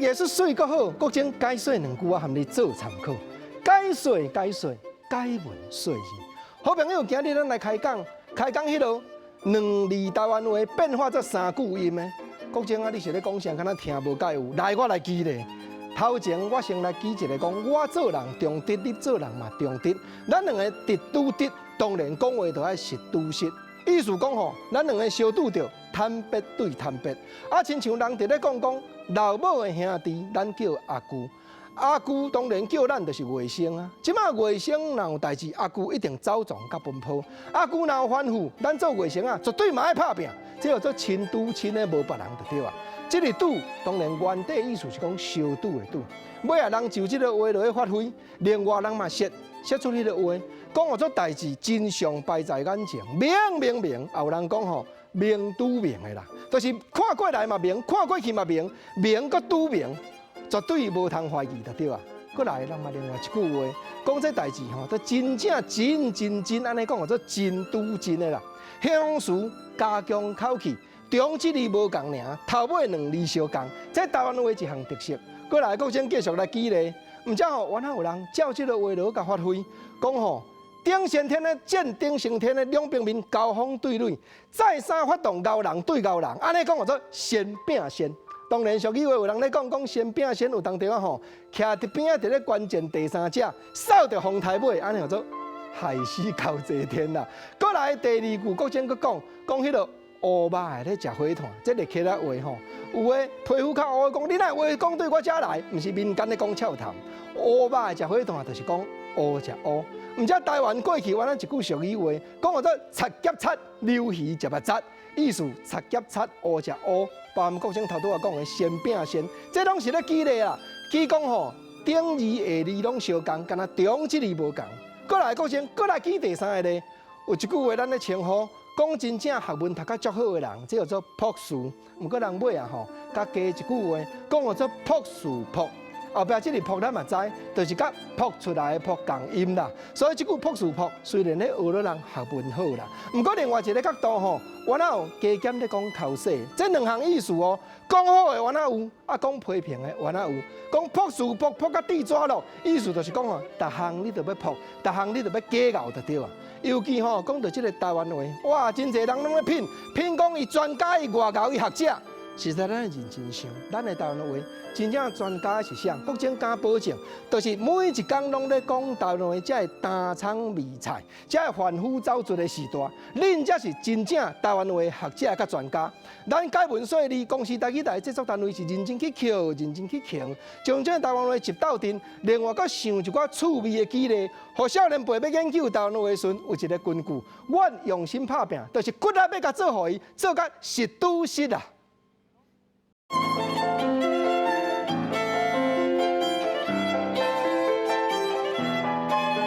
藝術媠閣好，國珍解說兩句，我含你做參考。解說解說，解文說字。好朋友，今日咱來開講，開講彼囉兩字台灣話變化做三句音的。國珍啊，你是咧講啥？敢若聽無蓋有。來，我來舉例。頭前我先來舉一個講，我做人中直，你做人嘛中直。咱兩个直拄直，當然講話就愛實拄實。意思講吼，咱兩个相拄著坦白對坦白。啊，親像人佇咧講講老母的兄弟，咱叫阿舅。阿舅當然叫咱就是外甥啊。這馬外甥若有代誌，阿舅一定走狀佮奔波。阿舅若有吩咐，咱做外甥啊，絕對嘛愛拍拚。這叫做親拄親的無別人就對啊。這个拄當然原底意思是講相拄的拄。尾仔人就這个話落去發揮，另外人嘛說說出彼个話，講予做代誌真相擺在眼前，明明明，也有人講吼明拄明的啦，就是看過來嘛明，看過去嘛明，明閣拄明，絕對無通懷疑就對啊。閣來，咱嘛另外一句話，講這代誌吼，都真正真真真按呢講，叫做真拄真的啦。形容詞加強口氣，中這字無仝爾，頭尾兩字相仝，這台灣話一項特色。閣來，國珍繼續來舉例，毋知吼，原來有人照這个話落共發揮，講吼頂先天的戰頂先天的兩邊面交鋒對壘，再三發動𠢕人對𠢕人，按呢講叫做先拼先。當然，俗語話有人咧講講先拼先，有當時仔吼，徛佇邊仔佇咧關鍵第三者，掃著風台尾，按呢叫做害死猴齊天啦。閣來第二句，國珍閣講講彼个烏肉的咧食火炭，這个客仔話吼，有的皮膚較烏，講你哪會話講對我遮來，毋是民間咧講俏談。烏肉的食火炭，就是講烏食烏。毋知台灣過去原來一句俗語話，講叫做賊夾賊，溜魚食捌賊，意思賊夾賊，烏食烏。包含國珍頭拄仔講的先拼先，這攏是咧舉例啦。舉講吼，頂字下字攏相仝，干焦中這字無仝。閣來國珍，閣來舉第三个例，有一句話咱咧稱呼，講真正學問讀較足好的人，這叫做博士。毋過人尾仔吼，閣加一句話，講叫做博士博。後壁這个博咱嘛知，就是佮噗出來的噗仝音啦。所以這句博士博雖然咧學了人學問好啦，毋過另外一个角度吼，原來有加減咧講剾洗，這兩項意思哦。講好的原來有，啊講批評的原來有。講博士博噗甲地紙咯，意思就是講哦，逐項你都欲噗，逐項你都欲假𠢕就對啊。尤其吼講到這个台灣話，哇，真濟人攏咧品品講伊專家、伊外𠢕、伊學者。實在咱認真想，咱的台灣話真正專家是啥？國珍敢保證，就是每一工攏咧講台灣話，才會擔蔥味菜，才會凡夫走卒的時代。恁才是真正台灣話學者佮專家。咱解文說字公視台語台製作單位是認真去抾，認真去評，將這個台灣話集鬥陣，另外閣想一寡趣味的舉例，予少年輩欲研究台灣話時陣有一个根據。阮用心拍拚，就是骨力欲共做予伊，做甲實拄實啊！